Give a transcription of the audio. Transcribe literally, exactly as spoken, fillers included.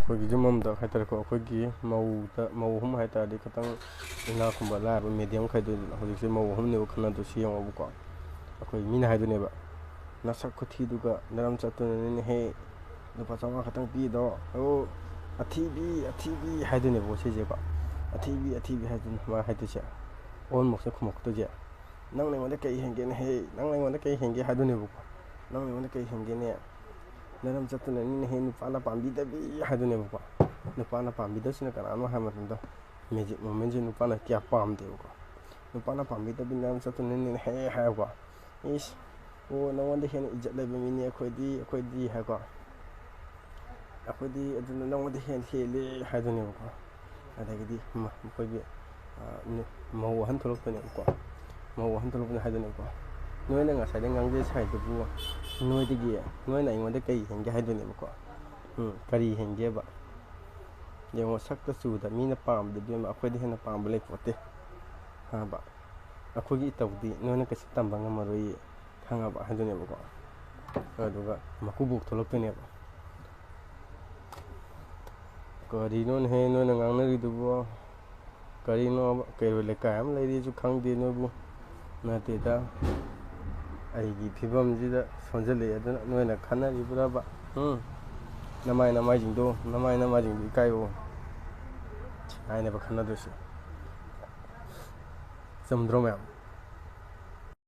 ꯑꯩꯈꯣꯏꯒꯤ ꯌꯨꯝ ꯑꯃꯗ ꯍꯥꯏꯇꯥꯔꯦꯀꯣ, ꯑꯩꯈꯣꯏꯒꯤ ꯃꯧꯗ, ꯃꯧ ꯑꯍꯨꯝ ꯍꯥꯏꯇꯥꯔꯗꯤ ꯈꯤꯇꯪ ꯏꯅꯥꯛ ꯈꯨꯟꯕ ꯂꯥꯏꯔꯕ medium ꯈꯥꯏꯗꯣꯏꯅ ꯍꯧꯖꯤꯛꯁꯦ ꯃꯧ ꯑꯍꯨꯝꯅꯦꯕ ꯈꯟꯅꯗꯣꯏꯁꯤ꯫ ꯌꯦꯡꯉꯣꯕꯀꯣ, ꯑꯩꯈꯣꯏ ꯃꯤꯅ ꯍꯥꯏꯗꯣꯏꯅꯦꯕ, "ꯅꯁꯛ ꯈꯨꯊꯤꯗꯨꯒ ꯅꯔꯝ ꯆꯠꯇꯨꯅꯅꯤꯅꯦꯍꯦ ꯂꯨꯄꯥ ꯆꯥꯝꯃꯉꯥ ꯈꯛꯇꯪ ꯄꯤꯗꯣ, ꯑꯣ ꯑꯊꯤꯕꯤ, ꯑꯊꯤꯕꯤ" ꯍꯥꯏꯗꯣꯏꯅꯦꯕꯀꯣ꯫ ꯁꯤꯁꯦꯀꯣ, "ꯑꯊꯤꯕꯤ, ꯑꯊꯤꯕꯤ" ꯍꯥꯏꯗꯨꯅ ꯃꯥ ꯍꯥꯏꯗꯣꯏꯁꯦ꯫ ꯑꯣꯟꯃꯛꯁꯦ ꯈꯨꯝꯃꯛꯇꯣꯏꯁꯦ, "ꯅꯪꯅ ꯑꯩꯉꯣꯟꯗ ꯀꯩ ꯍꯦꯟꯒꯦꯅꯦ ꯍꯦ? ꯅꯪꯅ ꯑꯩꯉꯣꯟꯗ ꯀꯩ ꯍꯦꯟꯒꯦ?" ꯍꯥꯏꯗꯣꯏꯅꯦꯕꯀꯣ꯫ "ꯅꯪꯅ ꯑꯩꯉꯣꯟꯗ ꯀꯩ ꯍꯦꯟꯒꯦꯅꯦ? ꯅꯔꯝ ꯆꯠꯇꯨꯅꯅꯤꯅꯦ ꯍꯦ ꯅꯨꯄꯥꯅ ꯄꯥꯝꯕꯤꯗꯕꯤ" ꯍꯥꯏꯗꯣꯏꯅꯦꯕꯀꯣ꯫ ꯅꯨꯄꯥꯅ ꯄꯥꯝꯕꯤꯗꯕꯁꯤꯅ ꯀꯅꯥꯅꯣ ꯍꯥꯏꯕ ꯃꯇꯝꯗ, magic momentꯁꯦ ꯅꯨꯄꯥꯅ ꯀꯌꯥ ꯄꯥꯝꯗꯦꯕꯀꯣ꯫ "ꯅꯨꯄꯥꯅ ꯄꯥꯝꯕꯤꯗꯕꯤ ꯅꯔꯝ ꯆꯠꯇꯨꯅꯅꯤꯅꯦ ꯍꯦ" ꯍꯥꯏꯕꯀꯣ꯫ "ꯏꯁ, ꯑꯣ ꯅꯉꯣꯟꯗ ꯍꯦꯟꯅ ꯏꯖꯠ ꯂꯩꯕ ꯃꯤꯅꯤ ꯑꯩꯈꯣꯏꯗꯤ, ꯑꯩꯈꯣꯏꯗꯤ" ꯍꯥꯏꯀꯣ꯫ "ꯑꯩꯈꯣꯏꯗꯤ ꯑꯗꯨꯅ ꯅꯉꯣꯟꯗ ꯍꯦꯟꯅ ꯍꯦꯜꯂꯦ" ꯍꯥꯏꯗꯣꯏꯅꯦꯕꯀꯣ꯫ ꯑꯗꯒꯤꯗꯤ ꯃ-, ꯃꯈꯣꯏꯒꯤ, ꯑ, ꯅꯨ-, ꯃꯧ ꯑꯍꯟ ꯊꯣꯛꯂꯛꯇꯣꯏꯅꯦꯕꯀꯣ꯫ ꯃꯧ ꯑꯍꯟ ꯊꯣꯛꯂꯛꯄꯅ ꯍꯥꯏꯗꯣꯏꯅꯦꯕꯀꯣ, "ꯅꯣꯏꯅ ꯉꯁꯥꯏꯗꯩ ꯉꯥꯡꯖꯩ ꯁꯥꯏꯗꯨꯕꯨ ꯅꯣꯏꯗꯒꯤ, ꯅꯣꯏꯅ ꯑꯩꯉꯣꯟꯗ ꯀꯔꯤ ꯍꯦꯟꯒꯦ?" ꯍꯥꯏꯗꯣꯏꯅꯦꯕꯀꯣ꯫ "ꯎꯝ, ꯀꯔꯤ ꯍꯦꯟꯒꯦꯕ? ꯌꯦꯡꯉꯣ, ꯁꯛꯇ ꯆꯨꯗ ꯃꯤꯅ ꯄꯥꯝꯕꯗ, ꯏꯕꯦꯝꯃ, ꯑꯩꯈꯣꯏꯗ ꯍꯦꯟꯅ ꯄꯥꯝꯕ ꯂꯩꯄꯣꯠꯇꯦ" ꯍꯥꯏꯕ꯫ "ꯑꯩꯈꯣꯏꯒꯤ ꯏꯇꯧꯗꯤ ꯅꯣꯏꯅ ꯀꯩꯁꯨ ꯇꯝꯕ ꯉꯝꯃꯔꯣꯏꯌꯦ, ꯈꯪꯉꯕ?" ꯍꯥꯏꯗꯣꯏꯅꯦꯕꯀꯣ꯫ ꯑꯗꯨꯒ ꯃꯀꯨꯕꯣꯛ ꯊꯣꯛꯂꯛꯇꯣꯏꯅꯦꯕ꯫ "ꯀꯔꯤꯅꯣꯅꯦꯍꯦ ꯅꯣꯏꯅ ꯉꯥꯡꯅꯔꯤꯗꯨꯕꯣ? ꯀꯔꯤꯅꯣ, ꯀꯩꯔꯣꯏ ꯂꯩꯀꯥꯏ ꯑꯃ ꯂꯩꯔꯤꯁꯨ ꯈꯪꯗꯦ ꯅꯣꯏꯕꯨ?" "ꯅꯠꯇꯦꯗ, ꯑꯩꯒꯤ ꯐꯤꯕꯝꯁꯤꯗ ꯁꯣꯟꯖꯜꯂꯛꯑꯦ ꯑꯗꯨꯅ ꯅꯣꯏꯅ ꯈꯟꯅꯔꯤꯕ꯭ꯔꯕ? ꯎꯝ? ꯅꯃꯥꯏ ꯅꯃꯥꯏꯁꯤꯡꯗꯣ, ꯅꯃꯥꯏ ꯅꯃꯥꯏꯁꯤꯡꯗꯣ ꯏꯀꯥꯏꯌꯣ" ꯍꯥꯏꯅꯦꯕ ꯈꯟꯅꯗꯣꯏꯁꯦ꯫ ꯆꯨꯝꯗ꯭ꯔꯣ ꯃꯌꯥꯝ?